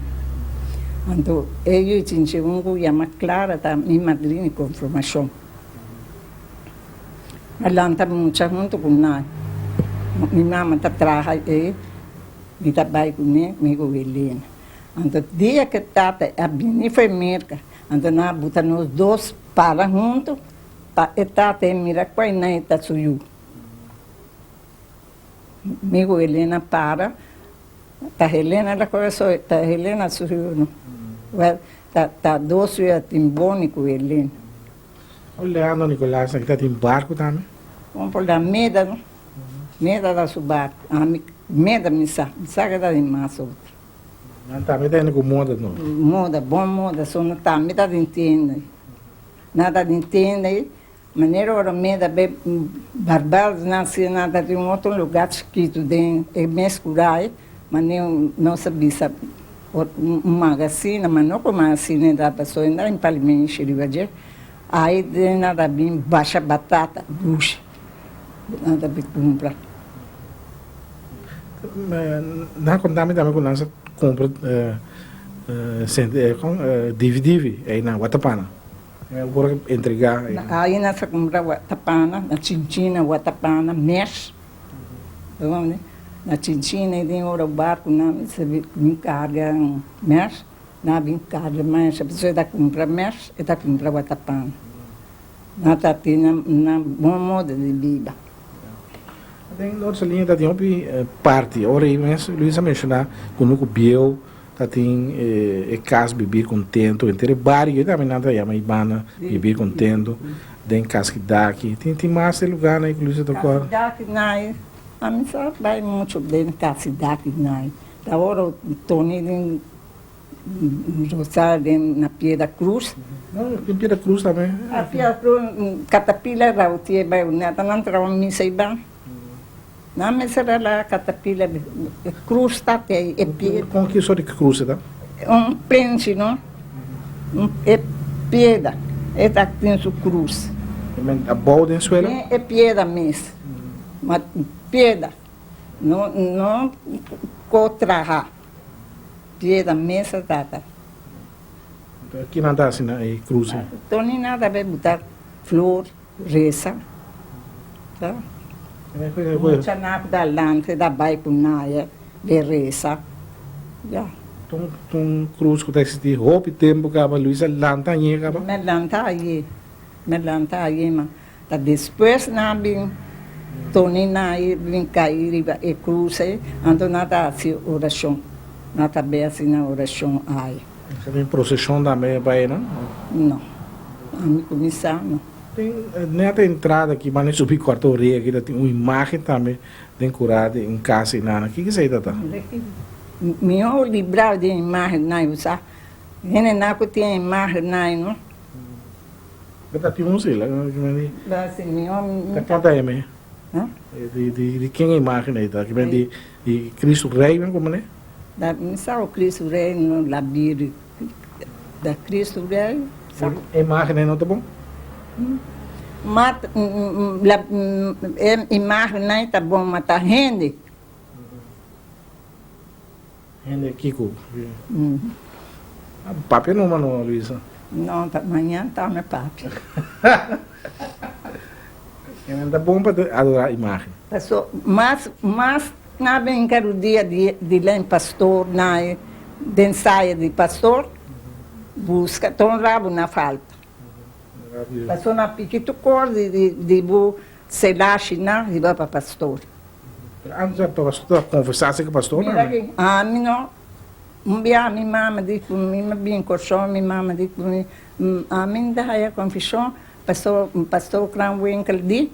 Anto e yu chinchi un ku yama Clara ta mi madrina di konfirmashon. A lanta mucha huntu ku nan. Mi mama ta traha ei, mi ta bai kuné, mi ku Helena. Anto dia ku tata a bini for Merka, anto nan a buta nos dos para huntu pa e tata e mira kua nan e ta su yu. Mi ku Helena para, ta Helena la kore so, ta Helena su yu no. Wèl, ta dos yu a tin Boni ku Helena. O Leandro Nicolas aki ta tin barku tambe? Bon por la meda no. Meda ta su barku. Ami meda mi sa. Mi sa ke ta tin mas otro. Nan tambe ta hende ku moda no? Moda, bon moda. So nan tambe ta tin tienda. Nan ta tin tienda ei. Manera ora meda be Barbados nan si nan ta tin un otro lugar chikitu den e mes kura ei. Manera nos a bisa un magasina, ma no ku magasina e ta pasobra e no ta palimenshi riba dje. Ai den nan ta bin basha batata dushi, nan ta bin kumpra. Nan konta mi tambe ku nan sa kumpra divi divi ei na Watapana. Por entrega. Ai nan sa kumpra Watapana, na Chinchina Watapana mes. Na Chinchina e den ora barku nan sa bin karga mes, nan a bin karga mes, e pasobra e ta kumpra mes, e ta kumpra watapan. Nan ta tin nan bon modo di biba. Den otro liña ta tin hopi parti, ora ei mes Luis a menshoná ku no ku bieu ta tin e kas bibir kontento, henter e bario tambe nan ta yama e banda bibir kontento. Den Kaskidaki tin tin mas e lugarnan ku Luisa ta kòrda? Kaskidaki nai, ami sa bai muchu den Kaskidaki nai. Ta ora Tony den Rosario den na Piedra Cruz. No, tin Piedra Cruz tambe. A Piedra Cruz, Katapila rautie bai neta nan traha un misa ei ban. Nan mester a laga Katapila e cruz ta te ei e piedra. Kon ki sort di cruz e ta? Un plenchi no, e piedra e ta tin su cruz. E men abou den suelo? Den e piedra mes, ma piedra no no ko traha, piedra mes a tata. Ki nan ta hasi na e cruz ei? Tony nan ta bay buta flor. Resa ta mucha nan ku ta lanta ta bai ku naya den resa ya. Un krus ku ta eksistí hopi tempu kaba Luisa lanta añe kaba? Mi lanta aye, mi lanta aye ma ta despues nan a bin toni nan a bin kai riba e krus ei anto nan ta hasi orashon nan ta bai hasi nan orashon aye. Sa tin proseshon tambe pa ei no? No, ami kuminsá no. Tin net e entrada aki banda subi Cuarto Orea aki ta tin un imagen tambe den cura di un casa y nana. Kiko esey ta ta? Mihor libra di imagen nan yo sa. Hende nan cu tin imagen nan no. Pero ta tin un si la. Ba si mihor. Ta canta e me? Di ken e imagen ey ta? Di Cristo Rey men como ne? Da mi sa o Cristo Rey no la biri da Cristo Rey sa. E imagen ey no ta bon? Ma la e imagen ey ta bon ma ta hende. Hende kiko? Papia numa no Luisa. No ta mañan ta mi papia. E nan ta bon pa adorá imágen. Paso mas mas na bin karudia di di len pastor na e den saya di pastor buska ton rabu na falta. Paso na piki tur kos di di di bo selashi nan riba pa pastor. Pero antes a pastor ta konfesá si ku pastor nan? Mira ki ami no un bia mi mama di ku mi mi bin Kòrsou mi mama di ku mi ami no ta haya konfeshon paso pastor Kranwinkel di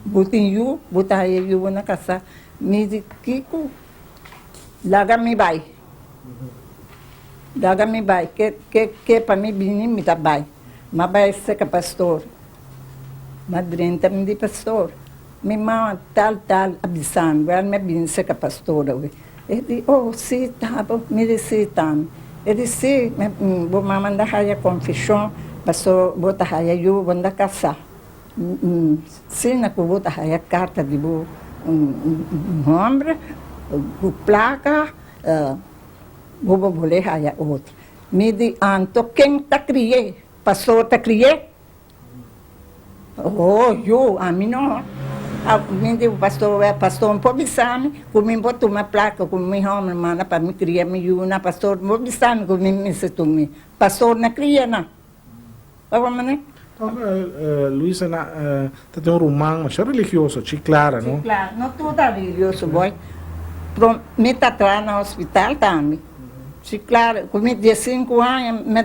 Bo tin yu, bo ta haya yu bo na kasa. Mi di, Kiko? Laga mi bai. Laga mi bai. Ke, ke, ke pa mi bini, mi ta bai. M'a bai seka pastor. M'a drenta, mi di, Pastor, mi mama tal, tal a bisa mi, wèl mi a bini seka pastor awe. E di, Oh, si, ta bo. Mi di, Si, ta mi. E di, Si, bo mama a haya konfeshon, pasobra bo ta haya yu, bo no ta kasa. Sina ku bo ta haya karta di bo homber ku plaka bo bo bole haya otro. Mi di anto ken ta kri'é? Pastor ta kri'é? Oh yu ami no. Mi di pastor wè pastor no por bisa mi ku mi por tuma plaka ku mi homber manda pa mi kria mi yunan pastor no por bisa mi ku mi mester tuma. Pastor na kria nan. Tabata manera? Toch Luisa na ta tin un ruman masha religioso, Chi Clara, no? Chi Clara, no tur ta religioso boy, pero mi ta traha na hospital tambe. Chi Clara, ku mi diesinku aña mi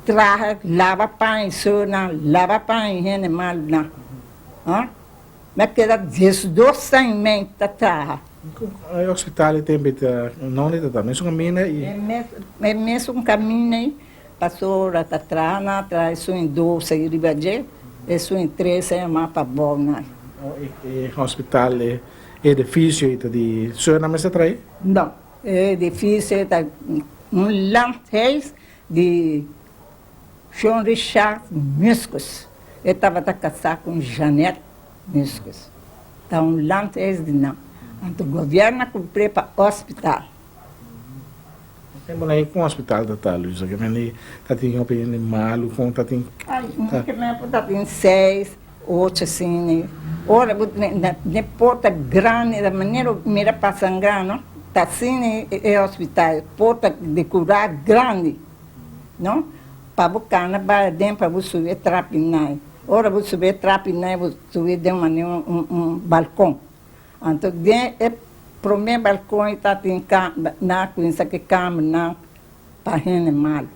traha laba paña i sona, laba paña i hende malunan. Mi a keda diesdos aña i mei ta traha. E hospital ei tembe ta, nonde ta ta? Mesun kaminda i? E mesun kaminda ei. Pasobra ta traha nan traha esun i dos ei riba dje, esun i tres ei mas pa bou nan. E hospital, e edifisio ei ta di Surinam mester trae? No, e edifisio ei ta un landhuis di Jean Richard Muskus. E tabata kasá ku Jeanette Muskus. Ta un landhuis di nan. Anto gobièrnu a kumpr'é pa hospital. Tempo nan kon hospital ta ta Luisa ke mende ta tin hopi hende malu kon ta tin. Ay ke men por ta tin seis ocho asina ora bo ne porta grandi ta manera bo mira pasangrano ta asina e hospital porta di kura grandi no pa bo kana bai aden pa bo subi e trapinai ora bo subi e trapinai bo subi den manera un balkon. Anto den e promé balkon ei tatin nan a kuminsá ku e kamernan pa hende malu.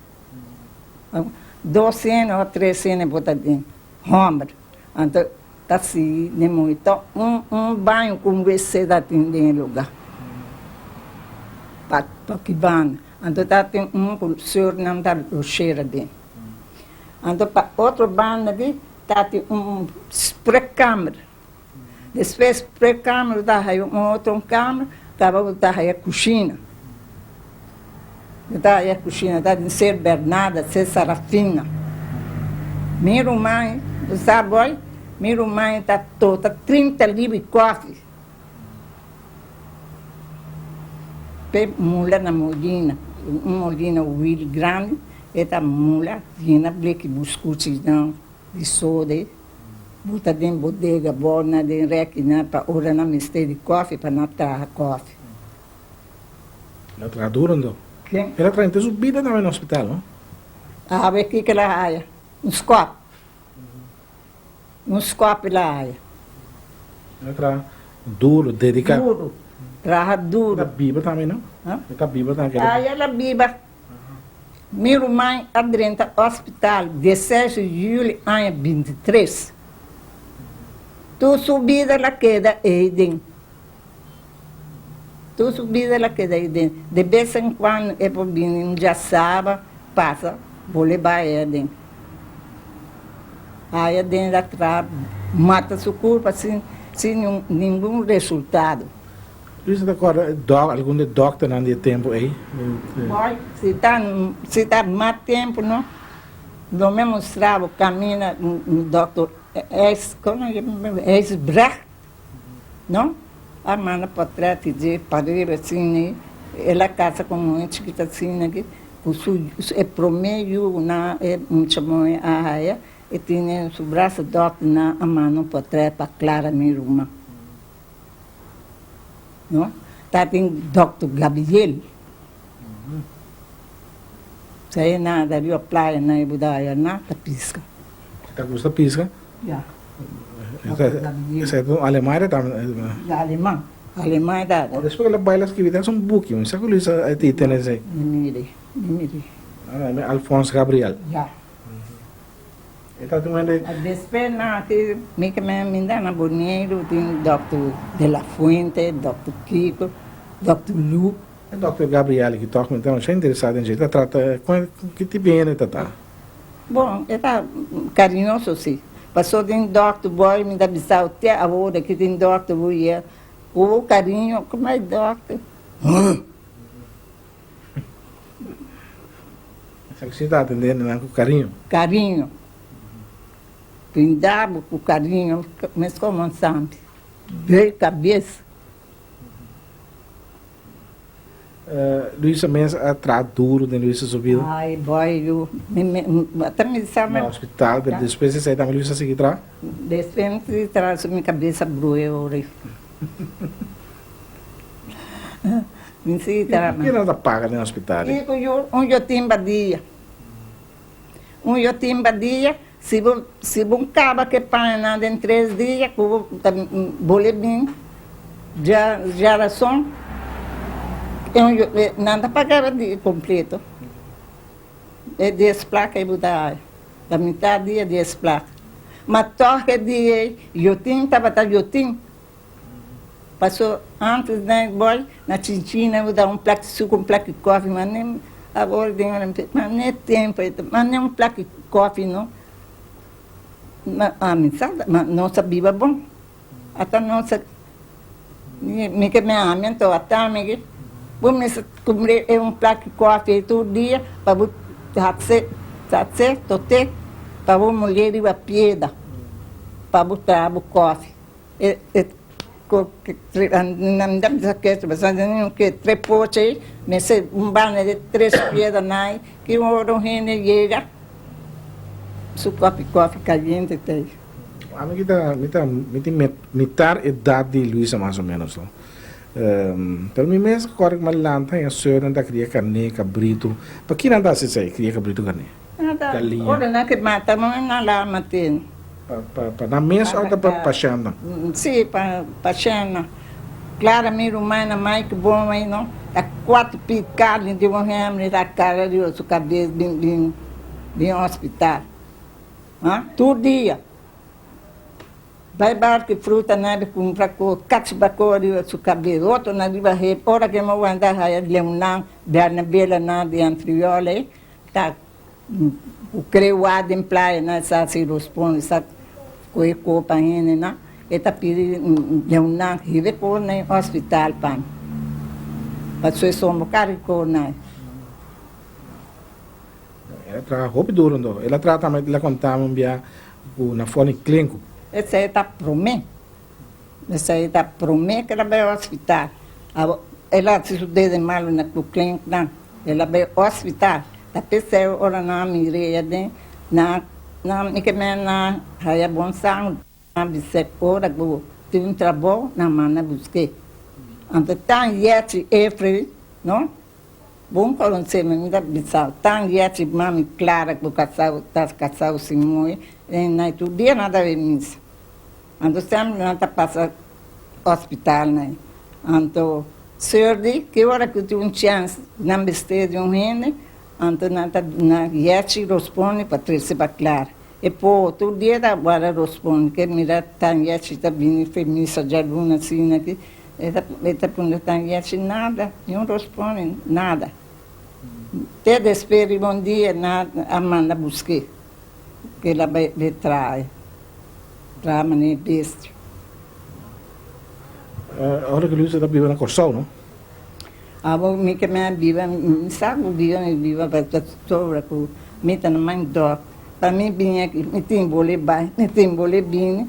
Dos hende òf tres hende bo ta den, hòmber. Anto ta sigui den muhé. Ta un un baño ku un wc tatin den e lugá pa pa ki banda. Anto tatin un ku sùrnan ta loshera den. Anto pa otro banda di tatin un spreekkamer. Despues prekamer ta haya un otro kamer, kaba bo ta haya kushina. Bo ta haya kushina, ta di ser Bernarda, ser Sarafina. Mi ruman, bo sa boy, mi ruman ta tota 30 libra kofi. P'e mula na molina, un molina wil grandi, e ta mula yena bleki buskuchi nan di soda. Bo ta den bodega borna den rèkina pa ora nan mester di kòfi pa nan traha kòfi. El a traha duro anto. Ken? El a traha henter su bida tambe na hospital, no? Awe kiko el a haya? Un skòp. Un skòp el a haya. El a traha duro, dediká. Duro. Traha duro. El ta biba tambe, no? El ta biba tambe. Ay, el a biba. Mi ruman a drenta hospital dieseis di juli aña bintitres. Tur su bida el a keda eiden. Tur su bida el a keda eiden. De bes en cuando e por bini un djasaba pasa bole bai eiden. Aya den el a traha mata su curpa sin sin ningun resultado. Luis ta corda e dok, algun di e dokternan di e tempo ei? Boy, si ta, si ta mas tempo no, lo mi a mustra bo camina dokter Ijs, como IJsbrecht, no? A manda portret di dje pariba asina ei, el a casa cu un muher chikito asina aki, cu su, e prome yu na e mucha muher a haya. E tin den su brasa dòkter nan a manda un potrèt pa Clara mi ruman. No? Ta tin dòkter Gabriel. Sa e nada riba playa nan e budaya nan ta pisca. Ta gusta pisca? Ya. Dòkter Gabriel. Esei ta un aleman e ta? Ya aleman. Aleman e ta. Despues el a baila skibi den un buki. Mi sa ku Luisa a tene esei. Mi mire, mi mire. Alfons Gabriel. Ya. E ta tin hende. Despues nan tin mi ke men minda na Boneiru tin dòkter De la Fuente, dòkter Kiko, dòkter Lu. E dòkter Gabriel ki tòg mi ta masha interesá den dje. E ta trata kon ki tipo di hende e ta ta? Bon, e ta kariñoso si. Paso tin dòkter bòi mi ta bisa te awor aki tin dòkter bo yega ku bo kariño kuma e dòkter. Esaki si ta atendé nan ku kariño. Kariño. Brinda bo ku kariño mes komo un santi. Bey kabes. Luisa mes a traha duru den Luisa su bida. Ay boy yu. Mi ata mi sa. Na hospital pero despues di esei tambe Luisa a sigui traha? Despues mi sigui traha su mi kabes a brui ora. Mi sigui traha. Kiko nan ta paga den hospital? Kiko yu un yotin badia. Un yotin badia si bo si bo kaba ke paña nan den tres dia ku bo ta bole bin dja djarason nan ta paga dia kompleto e dies plaka ei bo ta haya ta mitad dia dies plaka ma tòg e dia ei yotin tabata yotin. Paso antes den boy na chinchina bo da un plaki suku un plaki kofi ma nen awor den ora ma ne tempo ma nen un plaki kofi no ma ami sa ma nos a biba bon ata nos a mi ke me ami anto ata mi ke bo mester kumbre e un plaki kofi tur dia pa bo hatse hatse tote pa bo muler riba pieda pa bo traha bo kofi. E nan ta bisa ke pasobra ke tres pochi ei mester un banda di tres piedra nan ei ki ora un hende yega su kopi kofi kayente ta ei. Ami ki ta mi ta mi tin mitar edat di Luisa mas o menos no pero mi mes kòrda ku mi a lanta i a seur nan ta kria karné kabritu pa ki nan ta hasi esei kria kabritu karné? Galiña. Ora nan ke mata nan nan la mat'é. Pa nan mes òf ta pa pashèntnan? Sí, pa pashèntnan. Clara mi ruman na Mike bon ei no, ta kuater pit karni di un hember ta kara riba su kabes bin bin bin hospital. Ha? Tur dia. Bai barki fruta nan di kumpra ku kachi bako riba su kabes. Otro nan riba hep. Ora ke mi wanta haya leunnan, bernabela nan di antriola ei, Ta ku kre wak den playa nan sa si rosponde sa kohe kopa hende nan e ta pidi den nan hibe ko na e hospital pa mi pasobra e sombo kari ko nan. El a traha hopi duro anto. El a traha tambe el a konta mi un bia ku na Foni Klenku. Esei ta prome. Esei ta prome ku el a bai hospital. El a hasi su dede malu na ku Klenku nan. El a bai hospital. Ta p'esei ora nan a mir'é aden, nan nan mi ke men nan haya bon sangu. Nan bis'é ora ku tin un trabou nan manda busk'é. Anto tan yèchi Efrain, no? Bon konosé mi, mi ta bisa tan yèchi mami Clara ku kasau ta kasau sin moe, nan tur dia nan ta bai misa. Anto semper nan ta pasa hospital nan. Anto seur di ki ora ku tin un chèns nan mester di un hende, anto nan ta duna yèchi rospondi pa trese pa Clara. E por tur dia ta guarda rospondi ke mira tan yèchi ta bini fe misa djaluna asina aki, e ta e ta puntra tan yèchi nada, niun rospondi, nada. Te despues riba un dia nan a manda busk'é. El a bai bai traha, traha manera bestia. Ora ku Luisa ta biba na Kòrsou, no? Abo mi ke mi a biba, mi sa ku biba mi biba pa ta sobra ku mi ta na man dòk. Pa mi bini aki, mi tin bole bai, mi tin bole bini,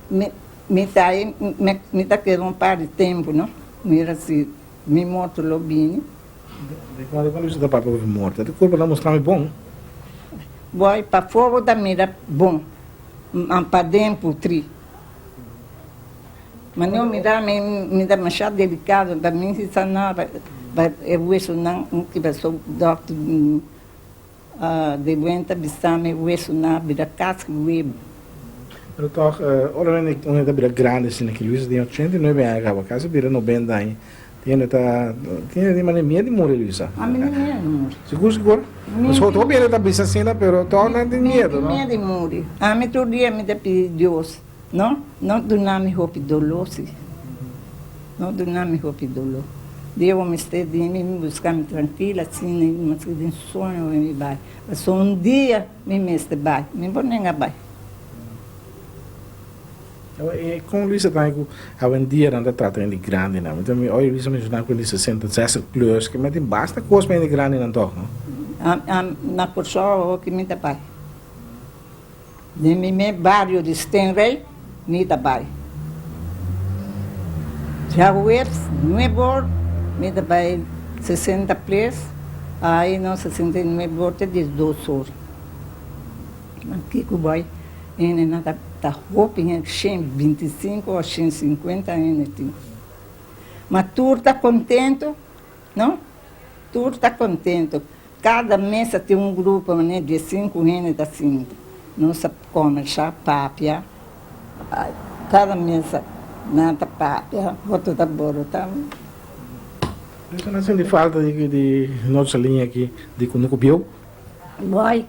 mi mi ta ei, mi ta keda un par di tempu, no? Mira si mi morto lo bini. Di kon Luisa ta papia ku morto? E ta kurpa ta mustra mi bon. Boy, pafó bo ta mira bon, ma paden putrí. Ma no mira mi, mi ta masha delicado, pa mi si sa na pa e wesonan un ki paso dokter de buenta bisa mi e wesonan a bira kasi webu. Pero tog, ora un hende ta bira grandi asina, ki Luisa tin 89 aña kaba, kasi bira 90 aña. Tiene ta tiene di manera miedo di muri Luisa. A mi no miedo di muri. Sigur sigur? Pasobra hopi hende ta bisa asina pero tog nan tin miedo no. Mi tin miedo di muri. Ami tur dia mi ta pidi Dios no no duna mi hopi doló si. No duna mi hopi doló. Dia bo mester di mi mi buska mi trankil asina i maske den soño mi bai. Pasobra un dia mi mester bai mi por nenga bai. E kon Luisa ta ku awendia nan ta trata hende grandinan? Mi ta mi oye Luisa menshoná ku hende sesenta zestig plus ke mester tin basta kos pa hende grandinan tòg no? Na Kòrsou hopi mi ta bai. Den mi mes bario di Stenrey mi ta bai. Djaweps nuebe or mi ta bai 60 plus ai no 69 or te 12 or. Kiko bai Hende nan ta ta hopi hende, shen 25 o shen 50 hende tin. Ma tur ta contento, no? Tur ta contento. Cada mesa tin un grupo manera 15 hende ta sinta. Nos ta combersa, papia. Cada mesa nan ta papia, otro ta borota. Nos a sinti falta di nos liña aki di Kunuku Bieu. Boy,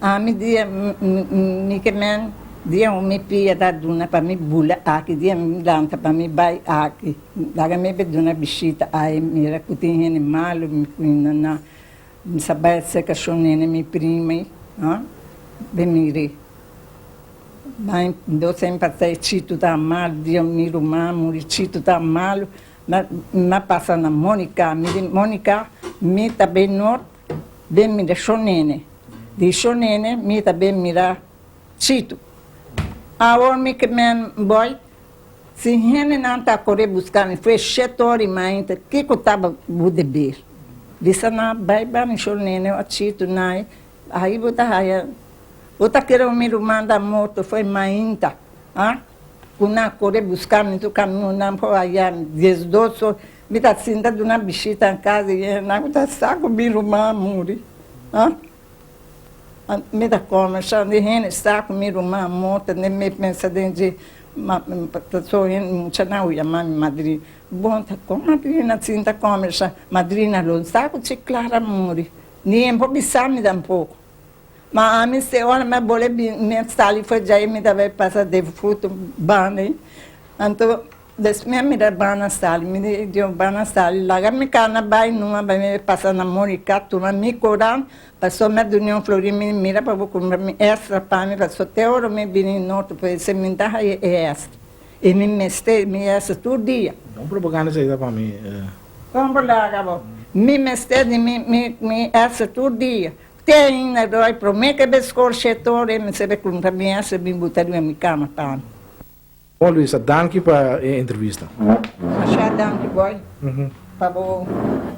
Ami dia mi ke men dia un mi pia ta duna pa mi bula aki dia mi lanta pa mi bai aki laga mi be duna bishita ai mira ku tin hende malu mi kuina na mi sa bai seka shonene mi prima ei ha be mire mai do semper ta e chitu ta malu dia mi ruman muri chitu ta malu ma pasa na Monica mi di Monica mi ta be nort Ben mira shonene. Di shonene mi ta ben mira chitu. Awor mi ke men boy, si hendenan ta kore buska mi fue shet ora i mainta, kiko taba bo deber? Bisa nan, bai ba mi shonene o chitu nai, ahi bo ta haya, bo ta kere mi ruman ta morto fue mainta, ah? Ku nan kore buska mi tur kamindanan por haya 12 or. Mi ta sinta duna bishita na casa i e nan ku ta sa ku mi ruman a muri. Mi ta kombersá di hende sa ku mi ruman a morto, den mi pensa den dje, ma ta so hende mucha nan ku yama mi madrina. Bon ta kon madrina sinta kombersá, madrina lo sa ku chi Clara a muri, ni e por bisa mi tampoko. Ma ami se ora mi a bole bin mi a sali for djai mi ta bai pasa defuntu banda ei, anto Des mi a mira bana sali, mi di, Dios, bana sali, laga mi cana bai numa bai mi pasa na Monica, tuma mi coran, paso mi a duna un florin, mi di, mira pa bo cumpra mi extra pa mi, paso te ora mi bini norte puede ser mi ta haya e extra, y mi mester mi extra tur dia. Bon propaganda esei ta pa mi. Con bo laga bo? Mi mester di mi mi mi extra tur dia. Te ainda Roy, prome ke bescor shetor e mi sebe cumpra mi extra mi buta riba mi cama pa mi. Bon Luisa, danki pa e entrevista. Masha danki boy pa bo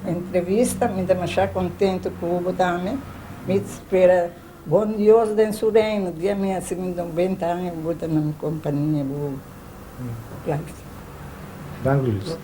entrevista, mi ta masha contento cu bo tambe, mi spera bon Dios den su reino dia mi haci mi 90 aña bo ta na mi compania bo luister. Danki Luisa. Ok.